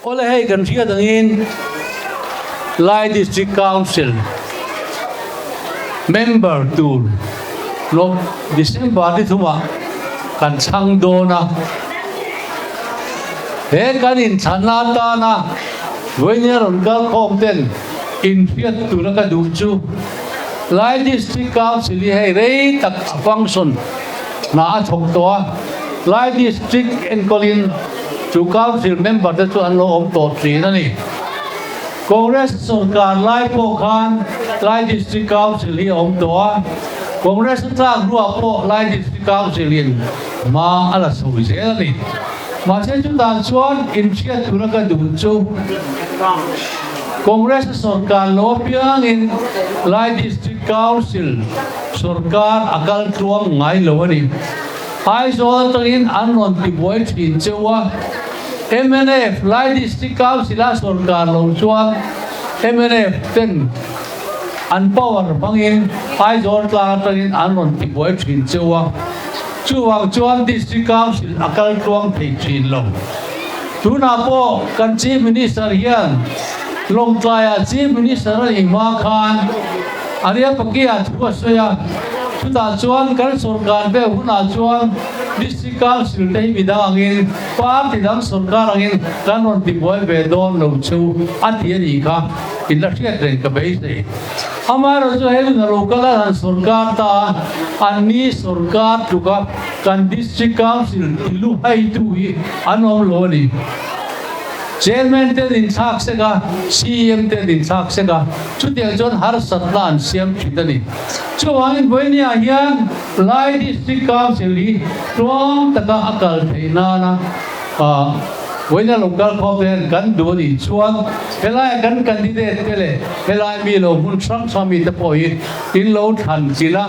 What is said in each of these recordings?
Awle hei kan hriat angin Lai District Council member tur Nov December ni thumah kan chhang dawn a, he kan inthlanna atana vawinia rawn kal khawm ten inhriat tura ka duh chu Lai District Council hi hei rei tak a function hna a thawk tawh a, Lai District enkawlin chu Council member te chu an lo awm tawh thin a ni. Congress sorkar lai pawh khan Lai District Council hi a awm tawh a, Congress a tlak hnuah pawh Lai District Council in hma a la sawi zel a ni. Mahse chutah chuan inhriat tura ka duh chu Congress a sorkar lo apiangin Lai District Council sorkar a kal tluang ngai lo a ni. Aizawl atangin an rawn tibuai thin cheu a, mnf Lai District Council a sorkar lo chuan mnf ten an power hmangin Aizawl tlang atangin an rawn tibuai thin cheu a, chuvang chuan District Council a kal tluang thei thin lo. Tunah pawh kan Chief Minister hian Lawngtlaiah Chief Minister a nih hma khan Ariapakia thu a sawi a, chutah chuan kan sorkar vel hunah chuan District Council te hi midang angin party dang sorkar angin kan rawn tibuai ve dawn lo chu a ti a nih kha in la hriat reng ka beisei. Amaherawhchu hei hun a lo kal a han sorkar ta a, anni sorkar tluka kan District Council tilu haitu hi an awm lo a ni. Chairman ten inthlak sek a, CEM ten inthlak sek a, chutiang chuan harsatna an siam thin a ni. Chuvangin vawinia hian Lai District Council hi tluang taka a kal theih nana vawiina lo kal khawm te hian kan duh a nih chuan helaia kan candidate te leh helai mi lo hmun hrang hrang mi te pawh hi in lo thlan chilh a,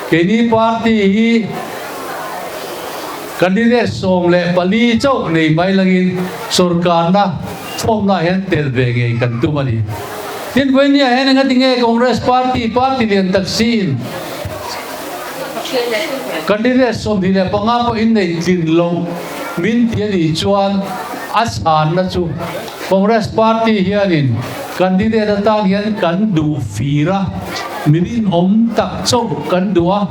keini party hi Candidate 14 chauh nei mai langin sorkarna thawmna hian tel ve ngei kan tum a ni. Tin, vawinia hian engati nge Congress party, party lian tak siin candidate 25 pawh innei tlin loh min ti a nih chuan a chhanna chu Congress party hianin candidate atan hian kan duh fir a, mi rinawm tak chauh kan duh a,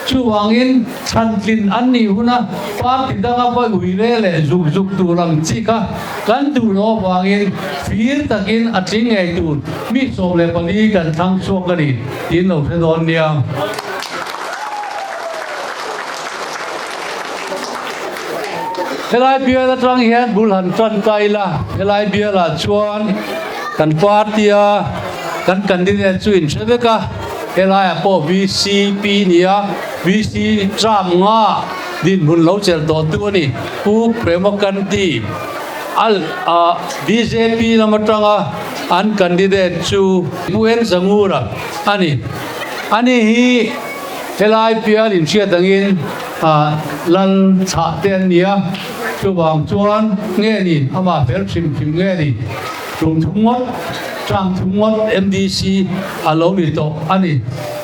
chuvangin Chhantlin an nih huna party danga va ui le leh zuk zuk tur ang chi kha kan duh loh avangin fir takin a tling ngei tur mi 14 kan thlang chhuak a ni tiin lo hre dawn nia. Helai bial atang hian bul han tan ta ila, helai bialah chuan kan party a kan candidate chu inhre vek a, Helaiah pawh VCP nia VC term nga dinhmun lo chelh tawh tu a ni. Pu Premakanti al a bjp lam atanga an candidate chu Pu N Zangura a ni. Ani hi helai pial inhriat angin lal chhah te an ni a, chuvang chuan nge ni amah fel hrim hrim nge ni? Tum thum ngawt, term thum ngawt MDC a lo ni tawh a ni.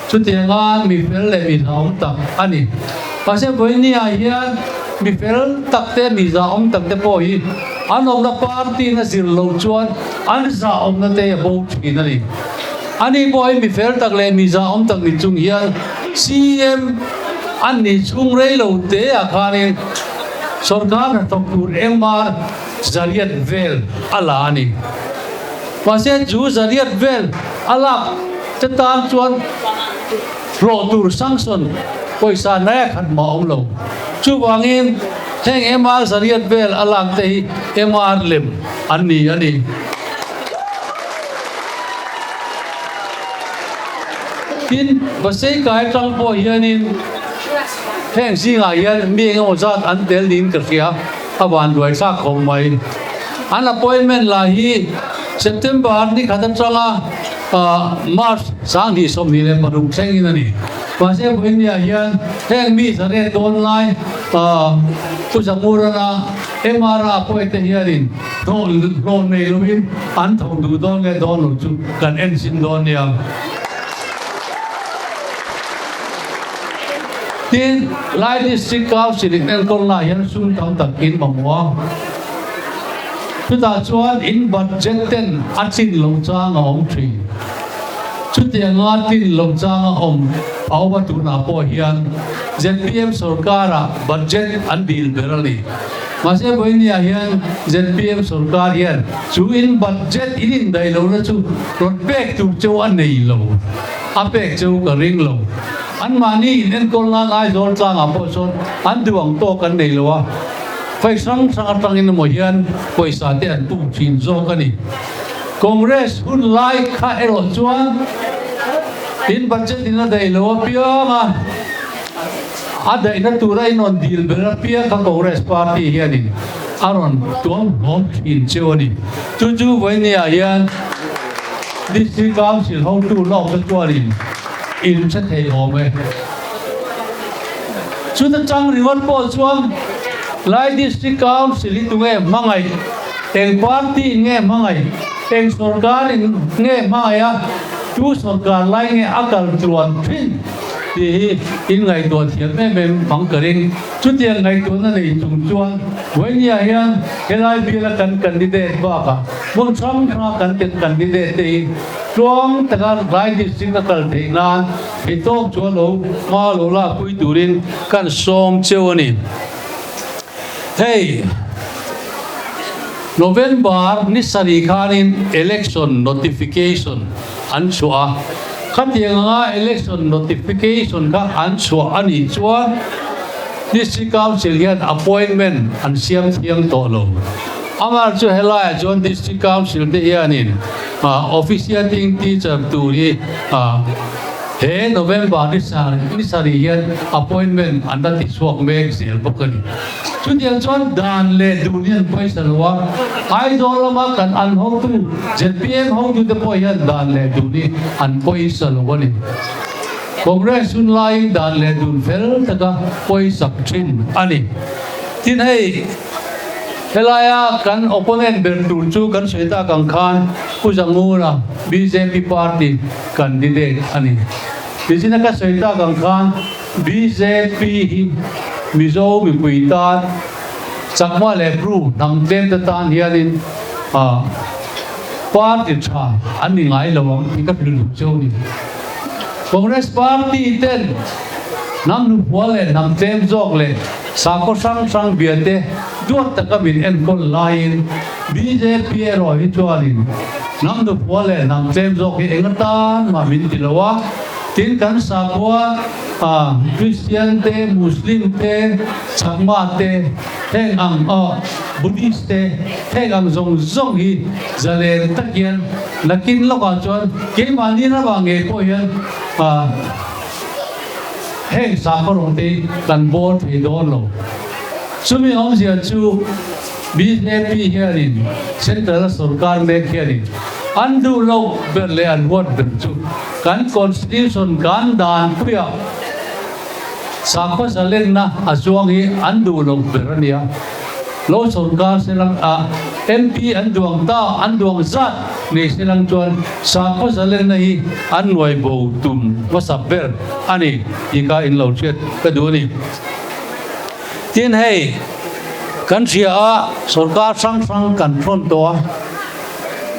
Chutianga mi fel leh mi zahawm tak a ni. Mahse vawinia hian mi fel tak te, mi zahawm tak te pawh hi an awmna party in a zir loh chuan an zahawmna te a bo thin a ni. Ani pawh hi mi fel tak leh mi zahawm tak ni chung hian CM an nih chhung rei lo te ah khanin sorkar hnathawk tur engmah Zariat vel a la a ni. Mahse chu zariat vel a lak te tan chuan hlawh tur sanction pawisa naya khat mah a awm lo. Chuvangin heng MR zariat vel a lak te hi MR lem an ni a ni. Tin, Vasei kai atang pawh hianin heng zingah hian mi engemaw zat an tel niin ka hria. A van duai thlak khawp mai. An appointment lah hi September ni khat atanga March 2026 thlengin a ni. Mahse vawinia hian heng mi zariat dawn lai Pu Zangurana MR-a appoint te hianin hlawh nei loin an thawk duh dawn nge dawn lo chu kan en zin dawn nia. Tin, Lai District Council in enkawlnaah hian sum tam tak in mamawh a. Chutah chuan in budget ten a tlin lo chang a awm thin. Chutianga tlin lo chang a awm a awm a tunah pawh hian zpm sorkarah budget an dil ber a ni. Mahse vawinia hian zpm sorkar hian chu in budget in indaih lohna chu rawn pek tur cheu a nei lo, a pek cheu ka ring lo. Anmahni in enkawl nan Aizawl tlangah pawh chuan an duh ang tawk an nei lo a. Khawi hrang hrang atangin emaw hian pawisa te an puk thin zawk a ni. Congress hun lai kha erawh chuan in budget in a daih lo apiang a, a daihna tura in rawn dil ber apiang kha Congress party hianin a rawn tuam hlawm thin cheu a ni. Chu chu vawinia hian District Council hotu lawk te chuanin in hre thei awm e. Chuta chang ringawt pawh chuan Lai District Council hi tunge hmangaih, eng party in nge hmangaih, eng sorkar in nge hmangaih a, tu sorkar lai nge a kal tluan thin tih hi in ngaihtuah thiam em em ang ka ring. Chutiang ngaihtuahna nei chung chuan Vawinia hian helai biala kan candidate bakah hmun hrang hranga kan candidate te hi tluang taka Lai District a kal theih nan Theihtawk chu a lo hma lo lakpui turin kan sawm cheu a ni. Hei November ni sarih khanin election notification an chhuah a, khatiang anga election notification kha an chhuah a nih chuan District Council hian appointment an siam thiang tawh lo. Amah chu helaiah chuan District Council te hianin Officiating teacher tur hi he November ni sarih hian appointment an la ti chhuak mek zel bawk a ni. Chutiang chuan dan leh dun hi an pawisa lo a, Aizawl lama kan an hotu zpm hotute pawh hian dan leh dun hi an pawisa lo a ni. Congress hun laiin dan leh dun fel taka pawisak thin a ni. Tin hei. Helaia kan opponent ber tur chu kan sawi tak ang khan Pu Zangura bjp party candidate a ni. Tichina ka sawi tak ang khan bjp hi Mizo mipui tan Chakma leh Bru hnam tlem te tan hianin party tha an ni ngai lo ang tih ka hrilh duh cheu a ni. Congress party ten hnam hnufual leh hnam tlem zawk leh Sakhaw hrang hrang biate duat taka min enkawl laiin bjp erawh hi chuanin hnam nuphua leh hnam tlem zawk hi eng atan mah min ti lo a, tin kan sakhua Kristian te, Muslim te, Chakma te, heng ang Buddhist te, heng ang zawng zawng hi zalen tak hian nakin lawkah chuan keimahni ramah ngei pawh hian Heng sakhaw rawng te hi kan bawl thei dawn lo. Chumi awmzia chu bjp hianin Central a sorkar mek hianin an duh loh ber leh an huat ber chu kan Constitution kan dan puiah sakhaw zalenna a zuang hi an duh loh ber a nia. Lo sorkar selang a MP an duang ta an duang zat nei selang chuan sakhaw zalenna hi an nuai bo tum hmasa ber a ni tih kha in lo hriat ka duh a ni. Tin hei kan hria a sorkar hrang hrang kan thawn tawh a,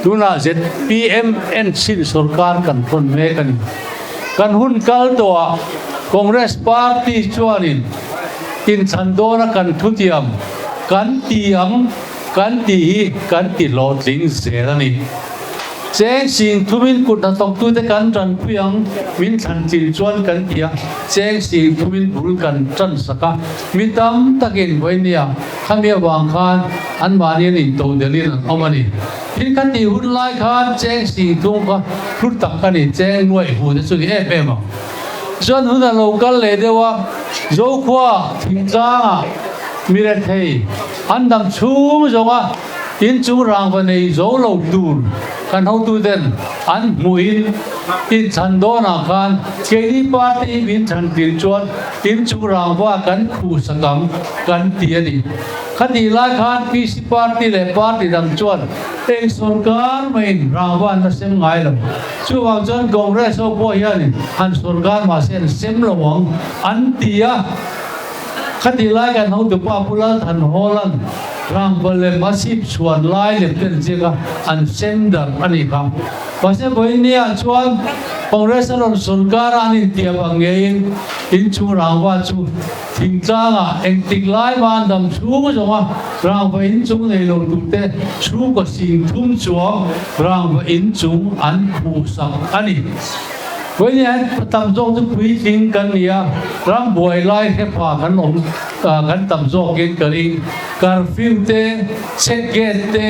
tunah zpm en chhin sorkar kan thawn mek a ni. Kan hun kal tawh ah Congress party chuanin Inchhan dawna kan thutiam kan ti ang kan tih hi kan ti hlawhtling zel a ni. Cheng sing thumin kut hnathawktute kan tanpui ang, min thlan tlin chuan kan ti a, cheng sing thumin bul kan tan sak a, mi tam takin vawinia khami avang khan anmahni an intodelhin an awm a ni. Tin ka tih hun lai khan cheng sing thum kha hlu tak a ni, cheng nuaih hu te chu ni em em ang. Chuan hun a lo kal leh deuh a, Zokhua thingtlangah mi rethei an dam chhung zawnga inchung rangva nei zo lo tur kan hotuten an hmuhin inchhan dawnah khan keini party min chhan tir chuan inchung rangva kan khuhsak ang kan ti a ni. Khatih lai khan PC party leh party dang chuan eng sorkar maiin rangva an la sem ngai lo. Chuvang chuan Congress ho pawh hianin han sorkar mahse an sem lo ang an ti a. Khatih lai kan hotupa Pu Lalthanhawla'n rangva lem a chhip chhuan lai lem te an ziak a, an sem darh a nih kha. Mahse vawinia chuan Congress a rawn sawrkar a an intiam ang ngeiin inchung rangva chu thingtlangah engtik lai mah an dam chhung zawnga rangva inchung nei lo turte chhungkaw 30,000 chuang rangva inchung an khuhsak a ni. Vawinia hian tam zawk chu puitling kan ni a, ram buai lai hrepa kan awm kan tam zawkin ka ring. Curfew te, check gate te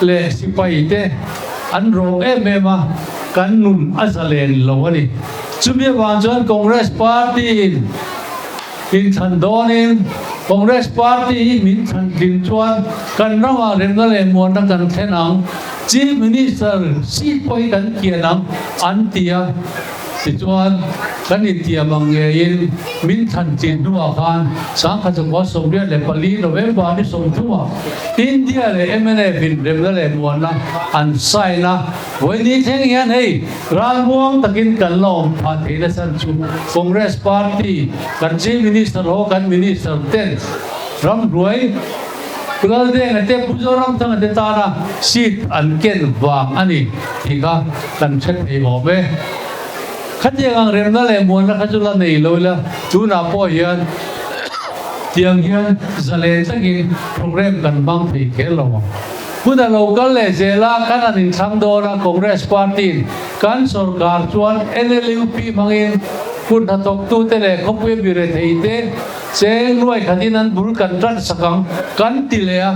leh sipai te an rawng em em a, kan nun a zalen lo a ni. Chumi avang chuan Congress party in inthlan dawnin Congress party hi min thlan tling chuan kan ramah remna leh muanna kan thlen ang, Chief Minister seat pawh hi kan kian ang an ti a. Tichuan, kan intiam ang ngeiin min thlan chin hnuah khan 1984 November ni 30 ah India leh mnf in remna leh muanna an sign a, vawiin thleng hian hei ralmuang takin kan la awm phah theih na chhan chu Congress party kan Chief Minister ho kan Minister ten ramhnuai Pu Laldenga te Pu Zoramthanga te tana seat an ken vang a ni tih kha kan hre thei awm e. Khatiang ang remna leh muanna kha chu la nei lo ila, tunah pawh hian tiang hian zalen takin program kan hmang thei kher lo ang. Hun a lo kal leh zel a, kan han inthlang dawn a, Congress party-in kan sorkar chuan NLUP hmangin hun hnathawktute leh khawpuia bire theite cheng nuai khatin an bul kan tan sak ang kan ti leh a,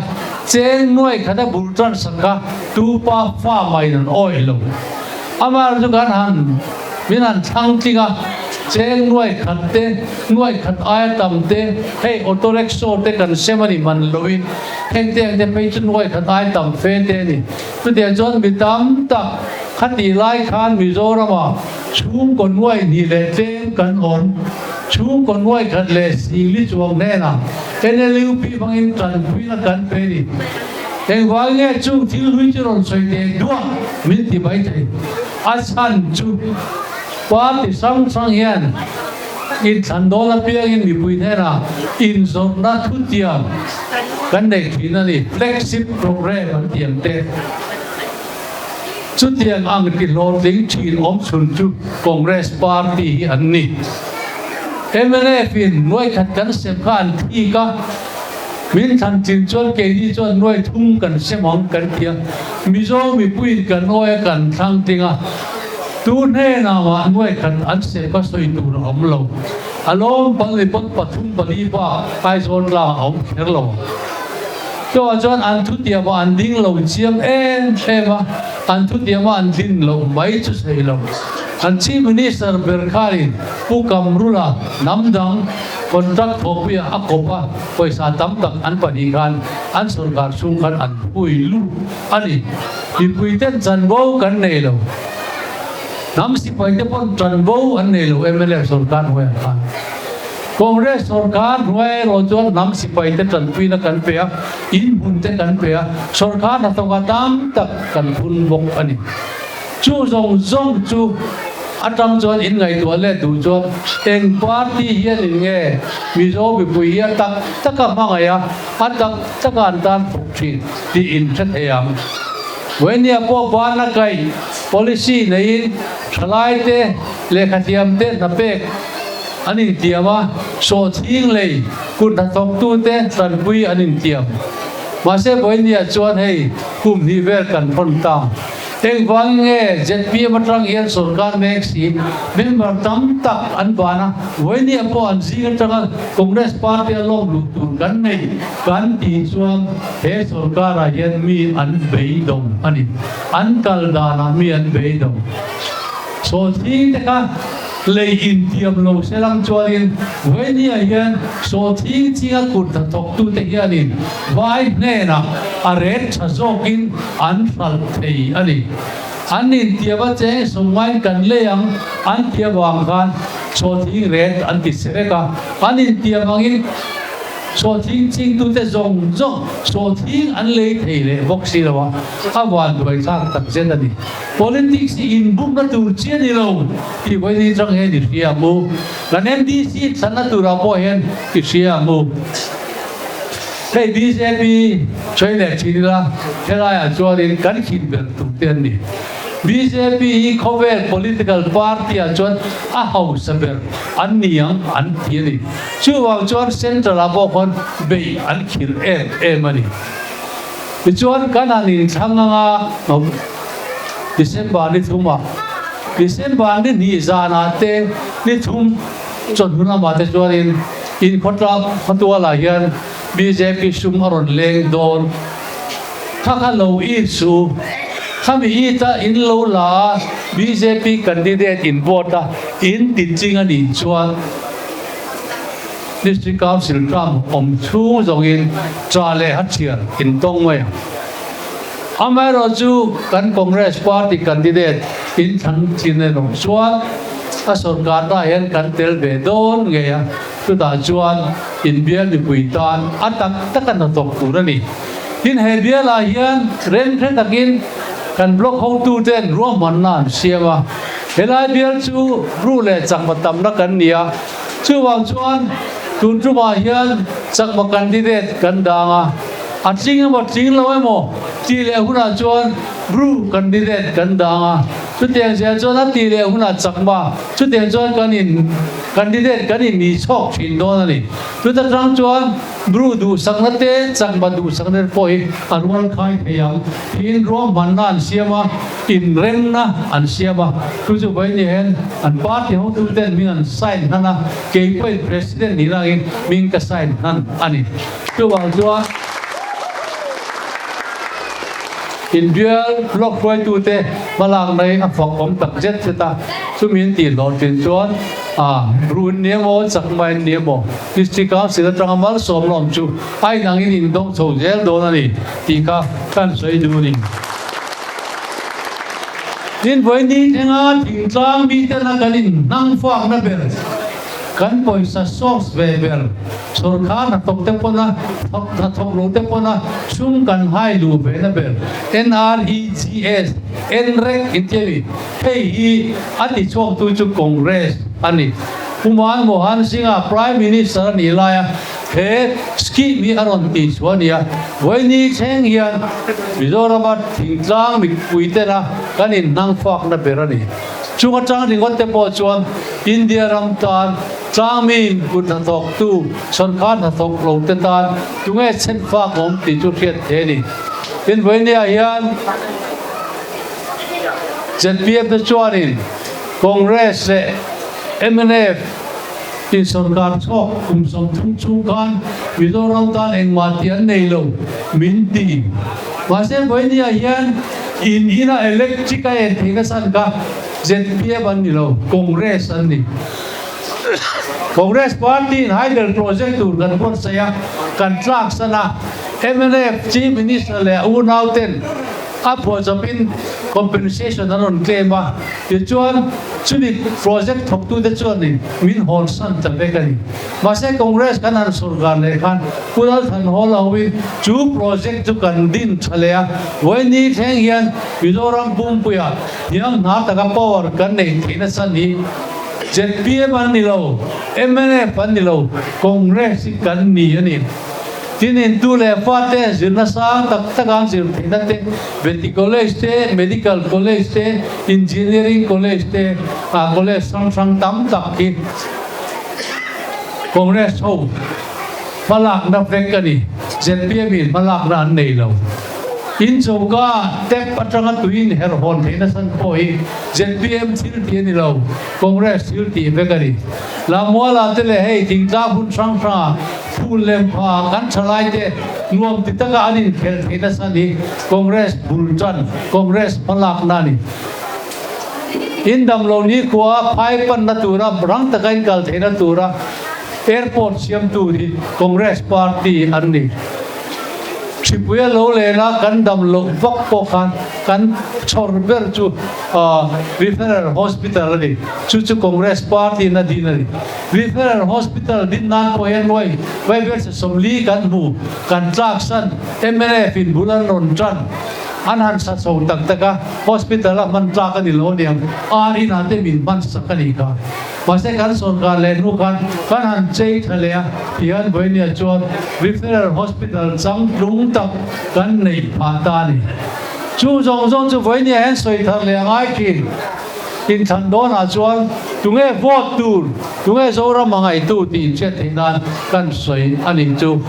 cheng nuai khata bul tan sak kha tupa fa mahin an awih lo. Amah chu kan han min han thlang tling a, cheng nuai khat te, nuai khat aia tam te, hei auto rickshaw te kan sem a ni man loin heng te ang te phei chu nuai khat aia tam fe te a ni. Chutiang chuan mi tam tak khatih lai khan Mizoramah chhungkaw nuai hnih leh tlem kan awm, chhungkaw nuai khat leh singli chuang hnenah NLUP hmangin tanpuina kan pe a ni. Engvang nge chung thil hlui chu rawn sawi teh duah min ti mai thei. A chhan chu party hrang hrang hian inthlan dawn apiangin mipui hnenah inzawrhna thutiam kan nei thin a ni, flagship program an ti ang te. Chutiang ang ti hlawhtling thin awmchhun chu Congress party hi an ni. Mnf in nuaikhat kan sem kha an thik a. Min thlan chin chuan keini chuan nuai thum kan sem ang kan ti a, Mizo mipuiin kan awi a kan thlang tling a, tu hnenah mah nuai khat an sem kha sawi tur a awm lo. A lawm pal ni pawn pathum pali bak Aizawl tlang a awm kher lo ang. Chuvang chuan an thutiamah an ding lo chiang em em a, an thutiamah an tlin loh mai chu sawi lo. An Chief Minister ber khanin Pu Kamrula hnam dang Contract thawhpuiah a kawp a, pawisa tam tak an pahnih khan an sorkar chhung khan an pui luh a ni. Mipui ten chanvo kan nei lo. Hnam sipai te pawn chanvo an nei lo mla sorkar hnuaiah khan. Congress sorkar hnuai erawh chuan hnam sipai te tanpuina kan pe a, in hmun te kan pe a, sorkar hnathawka tam tak kan phun bawk a ni. Chu zawng zawng chu atang chuan in ngaihtuah leh duh chuan eng party hian in nge Mizo mipui hi a tak taka hmangaih a, a tak taka an tan thawk thin tih in hre thei ang. Vawinia pawh bana kaih policy neiin thalaite lehkhathiamte hna pek an intiam a, sawhchhing lei kut hnathawktute tanpui an intiam. Mahse Vawinia chuan hei kum hnih vel kan thawn ta. Engvangin nge zpm atang hian sorkar mek si member tam tak an ban a, vawinia pawh an zing atanga Congress party a lawm luh tur kan nei kan tih chuan he sorkarah hian mi an beidawng a ni. An kal danah mi an beidawng. Sawhthing te kha lei intiam lo se lang chuanin vawinia hian sawhthing chinga kut hnathawktute hianin vai hnenah a ret tha zawkin An hralh thei a ni. An intiam a cheng sawmngain kan lei ang an ti avang khan chawthing ret an ti che vek a. An intiam angin Sawhthing chingtute zawng zawng sawhthing an lei thei leh bawk si lo a, a vanduai thlak tak zet a ni. Politics hi inbumna tur chi a ni lo tih vawiin atang hian i hria ang u. Kan MDC thlanna turah pawh hian i hria ang u. Hei bjp sawi leh thin ila helaiah chuanin kan khin ber tur te an ni. Bjp hi khawvel political party ah chuan a hausa ber an ni ang an ti a ni. Chuvang chuan central ah pawh khawn beih an khirh em em a ni. Tichuan kan han inthlang anga December ni thumah December ni hnih zanah te ni thum chawhnu lamah te chuanin in khawtlang khawtualah hian bjp sum a rawn leng dawn. Kha kha lo it suh u. Khami it a in lo la a bjp candidate in vote a in ti ching a nih chuan District Council term awm chhung zawngin cha leh ha thiar in tawng mai ang. Amaherawhchu kan Congress party candidate in thlang thin erawh chuan a sorkarna hian kan tel ve dawn ngei a, chutah chuan inbial mipui tan a tak taka hnathawk tur a ni. Tin, he bialah hian remhre takin kan block hotuten ruahmanna an siam a, helai bial chu ru leh chakma tamna kan ni a, chuvang chuan tun tumah hian chakma candidate kan dang a, a tling emaw tling lo emaw tih leh hunah chuan Bru candidate kan dang a, chutiang zel chuan a tih leh hunah chakma chutiang chuan kan in candidate kan in ni chhawk thin dawn a ni. Chuta tang chuan Bru duhsakna te chakma duhsakna te pawh hi a rual khai thei ang tiin ruahmanna an siam a, inremna an siam a, chu chu vawiin hian an party hotuten min an sign hnan a, kei pawhin president nih langin min ka sign hnan a ni. Chuvang chuan. Inbial block hruaitute hmalak mai a fak awm tak zet zet a, chumi an tih hlawh thin chuan a run ni emaw chakma in ni emaw District Council atanga malsawm lawm chu a inangin indawng chho zel dawn a ni tih kha kan sawi duh a ni. Tin, vawiin thlenga thingtlang mitena kan inhnang fakna ber Kan pawisa source ve ber, sorkar hnathawk te pawna hnathawk lo te pawna sum kan hai luh ve na ber NREGS, NREG in ti a ni. Hei hi a ti chhuaktu chu Congress a ni. Pu Manmohan Singh-a Prime Minister a nih laia he scheme hi a rawn tih chhuah a ni a. Vawiini thleng hian Mizorama thingtlang mipui tena kan inhnangfakna ber a ni. Chung atang ringawt te pawh chuan India ram tan tlangmi kut hnathawktu sorkar hnathawk lo te tan tunge chhenfak awm tih chu hriat thei a ni. Tin, Vawinia hian zpm te chuanin Congress leh mnf in sorkar chhuak kum 30 chhung khan Mizoram tan engmah tih an nei lo min ti. Mahse, Vawinia hian in ina electric a en theihna chhan kha zpm an ni lo, Congress an ni. Congress party in hydel project tur kan buatsaih a, kan tlak san a, mnf Chief Minister leh a unau ten a phuahchawpin compensation an rawn claim a, tichuan chumi project thawktute chuanin min hawnsan ta vek a ni. Mahse Congress kan han sorkar leh khan Pu Lalthanhawl a hoin chu project chu kan din tha leh a, vawiini thleng hian Mizoram pumpuiah hniam hna taka power kan neih theihna chhan hi zpm an ni lo, mnf an ni lo, Congress hi kan ni a ni. Tin intu leh fate zirna sang tak taka an zir theihna te, Vety College te, Medical College te, Engineering College te, college hrang hrang tam tak hi Congress ho hmalakna vek a ni. Zpm in hmalakna an nei lo. In choka tap atanga tui in her hawn theihna chhan pawh hi zpm thil tih a ni lo, Congress thil tih vek a ni. Lammuala te leh hei thingtlang hun hrang hrangah phul lem pha kan thalai te nuam ti taka an inkhelh theihna chhan hi Congress bul tan, Congress hmalakna a ni. In dam lo nikhua phai panna tura rang taka in kal theihna tura airport siamtu hi Congress party an ni. Hripui a lo len a, kan dam loh vak pawh khan kan chhawr ber chu Referral Hospital a ni. Chu chu Congress Party in a din a ni. Referral Hospital din nan pawh hian nuai Vaibelchhe 40 kan hmu, kan tlaksan mnf in bul an rawn tan. An han sa chho tak tak a, Hospital a hman tlak a ni lo aniang, ar inah te min hman sak a nih kha. Mahse kan sorkar leh hnu khan kan han chei tha leh a, tihian Vawinia chuan Referral Hospital changtlung tak kan neih phah ta a ni. Chu zawng zawng chu Vawinia hian sawi thar leh a ngai thin. Inthlan dawnah chuan tunge vote tur, tunge Zoram a ngaihtu tih inhriat theih nan kan sawi a nih chu.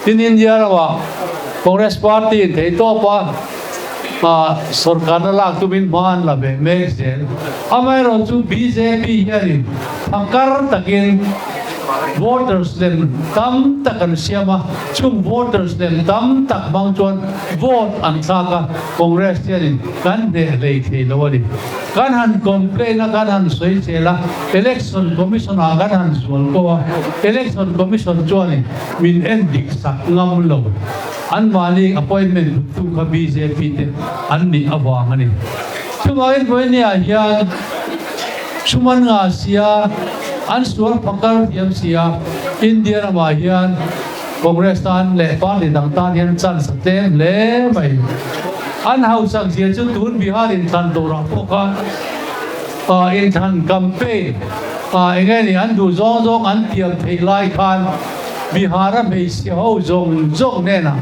Tin India ramah Congress Party in theihtawp a. Sorkarna lak tumin hma an la ve mek zel. Amaherawhchu bjp hianin phakar takin voters lem tam tak an siam a, chung voters lem tam tak hmang chuan vote an thlak a, Congress hianin kan hneh hlei thei lo a ni. Kan han complain a, kan han sawi zel a, Election Commission ah kan han zual ko a, Election Commission chuanin min en dik sak ngam lo. Anmahni appointment huttu kha bjp te an nih avang a ni. Chuvangin Vawinia hian Suman nga sia, an sual phakar thiam sia, India ramah hian Congress tan leh party dang tan hian chance a tlem hle mai. An hausak zia chu tun Bihar inthlan turah pawh khan inthlan campaign eng nge ni an duh zawng zawng an tiam theih lai khan Bihar-a hmeichhe ho zawng zawng hnenah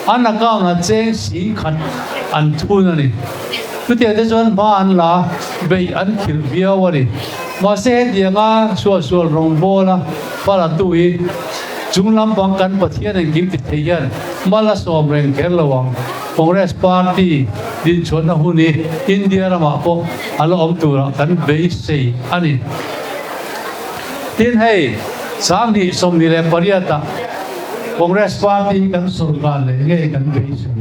an account-ah cheng 10,000 an thun a ni. Chutiang te chuan hma an la beih an khilh viau a ni. Mahse hetianga suahsual rawngbawla hmalatu hi chung lampang kan Pathian engkim ti thei hian mal a sawm reng kher lo ang. Congress Party dinchhuahna hun hi India ramah pawh a la awm turah kan beisei a ni. Tin hei, 2028 ah Congress Party hi kan sorkar leh nge kan beisei?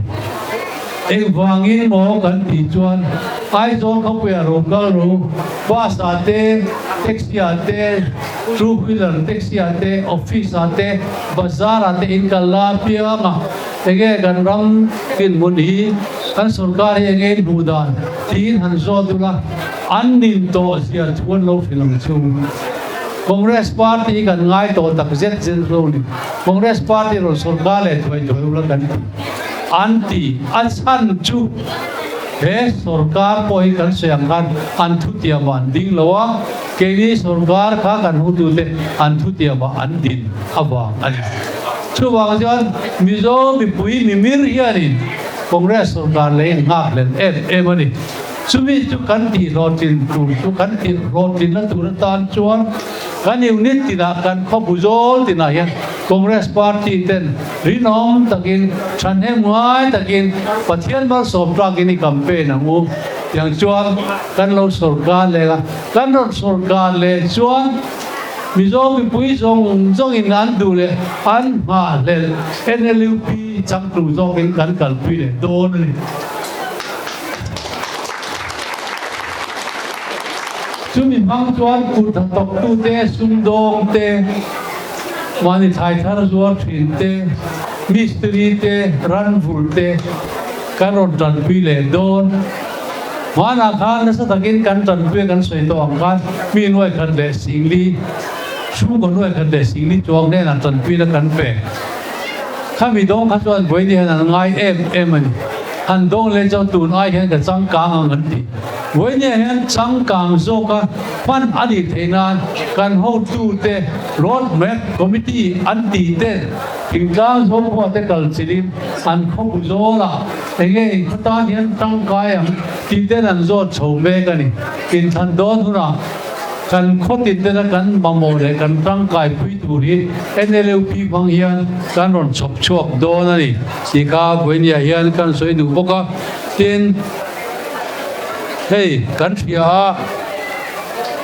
Engvangin maw kan tih chuan Aizawl khawpuia ro kal ro, bus ah te, taxi ah te, two wheeler taxi ah te, office ah te, bazar ah te in kal la piang a, enge kan ram dinhmun hi, kan sorkar hi enge in hmuh dan tiin han zawt ula, An nin tawh zia chu an lo hrilh ang chu. Congress Party hi kan ngai tawh tak zet zet lo ni. Congress Party rawn sorkar leh thuai thuai ula kan ti. An ti. A chhan chu he sorkar pawh hi kan sawi ang khan an thutiamah an ding lo a, keini sorkar kha kan hotute an thutiamah an din avang a ni. Chuvang chuan Mizo mipui mimir hianin Congress sorkar lei an nghak hlel em em a ni. Chumi chu kan tih hlawhtlin tur chu kan tih hlawhtlinna tur atan chuan kan unit tinah kan khawpu zawl tinah hian Congress party ten rinawm takin thahnem ngai takin Pathian malsawm tlakin i campaign ang u tiang chuan kan lo sorkar leh a, kan rawn sorkar leh chuan Mizo mipui zawng zawngin an duh leh an nghahhlelh NLUP changtu zawkin kan kalpui leh dawn a ni. Chumi hmang chuan kut hnathawktute, sumdawngte, mahni thlai thar zuar thinte, mistiri te, ranvulh te kan rawn tanpui leh dawn. Hmanah khan nasa takin kan tanpui a kan sawi tawh ang khan mi nuaikhat leh singli, chhungkaw nuaikhat leh singli chuang hnenah tanpuina kan pe. Khami dawng kha chuan vawiin hian an ngai em em a ni. Han dawng leh chuan tun ai hian ka changkang ang an ti. Vawiin hian changkang zawka hman a nih theih nan kan hotute Road Map Committee an tih ten thingtlang zawngkhua te kal chilhin an khawpu zawlah enge inkhaw tan hian tangkai ang tih ten an zawt chho mek a ni. Inthlan dawn hunah Kan khawtin tena kan mamawh leh kan tangkai pui tur hi NLUP hmang hian kan rawn chhawp chhuak dawn a ni tih kha vawinia hian kan sawi duh bawk a. Tin, hei kan hria a,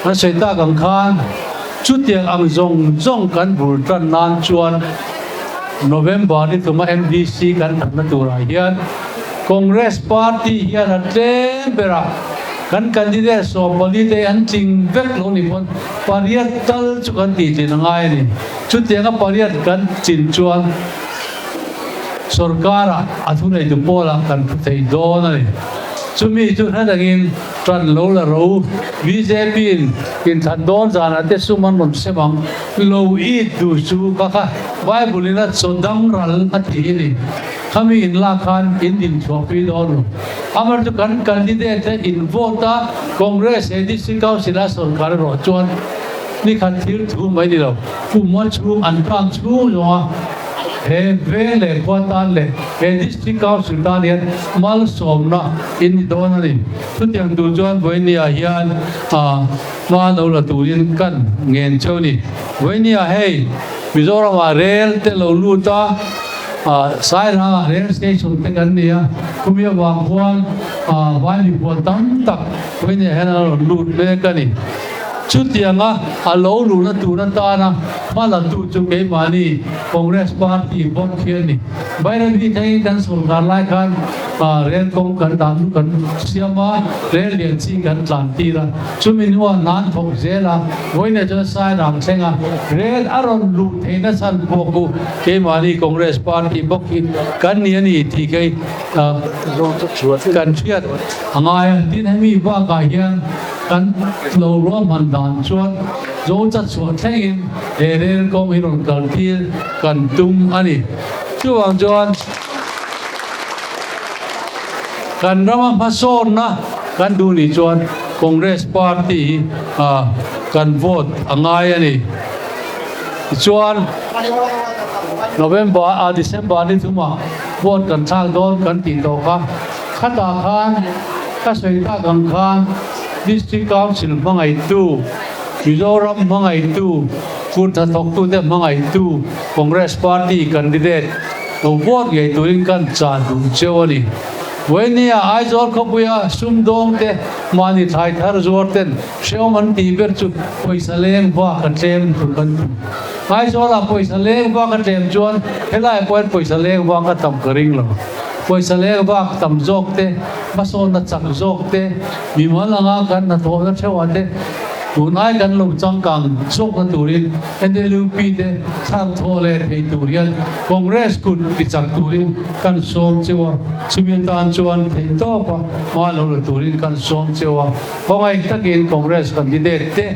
kan sawi tak ang khan chutiang ang zawng zawng kan bul tan nan chuan November ni tuma MDC kan thatna turah hian Congress party hian a tlem berah Kan candidate 14 te an tling vek lo ni pawn pariat tal chu kan tih tlin a ngai a ni. Chutianga pariat kan chin chuan Sorkar-ah a thuneitu pawlah kan thu thei dawn a ni. Chumi chu hla dangin ṭan lo la ro. BJP-in inthlan dawn zanah te sum an rawn sem ang. Lo it duh chu ka kha Bible-in a chaw dang ral a ti hi ni. Khami inlak khan in dinchhuahpui dawn lo. Amar chu kan candidate te in vote a, Congress he District Council-a sorkar erawh chuan ni khat thil thu mai ni lo. Kum a chhung an tlang chhung zawng a, he veng leh khua tan leh he District Council tan hian malsawmna in ni dawn a ni. Chutiang tur chuan Vawinia hian hma lo la turin kan ngen cheu ni. Vawinia hei Mizoramah rel te lo lut a, Sairangah rel station te kan ni a, khumi avang khuan vai mipuan tam tak Vawinia hian an rawn lut mek a ni. Chutianga a lo luhna tur atana hma latu chu keimahni Congress Party bawk hi a ni. Bairabi thengin kan sawrkar lai khan rel kawng kan dah kan siam a, rel lian chi kan tlan tir a, chumi hnuah hna an thawk zel a, vawiinah chuan Sairang thleng a, rel a rawn luh theihna chhan pawh khu keimahni Congress Party bawk hi kan ni a ni tih kei kan hriat a ngai a. Tin, hemi bakah hian Kan lo ruahman dan chuan Zocha chhuah thlengin he rel kawng hi rawn kal tir kan tum a ni. Chuvang chuan kan rama hmasawnna kan duh nih chuan Congress party hi kan vote a ngai a ni. Tichuan November ah December ni thumah vote kan thlak dawn kan tih tawh kha. Khatah khan ka sawi tak ang khan District Council hmangaihtu, Mizoram hmangaihtu, kut hnathawktute hmangaihtu Congress Party candidate lo vote ngei turin kan chah duh cheu a ni. Vawinia Aizawl khawpuia sumdawngte mahni thlai thar zuar ten hrehawm an tih ber chu pawisa leng vak a tlem tur kan ti. Aizawlah pawisa leng vak a tlem chuan helaiah pawh hian pawisa leng vak a tam ka ring lo. Pawisa leng vak tam zawk te, hmasawnna chak zawk te, mimal anga kan hnathawhna theuhah te tunlai kan lo changkang zawkna turin NLUP te thlak thawh leh thei tur hian Congress kut tichak turin kan sawm cheu a, chumi atan chuan theihtawpa hma lo la turin kan sawm cheu a, khawngaih takin Congress candidate te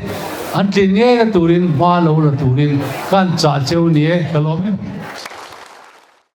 an tlin ngeina turin hma lo la turin kan chah cheu ni e, ka lawm em.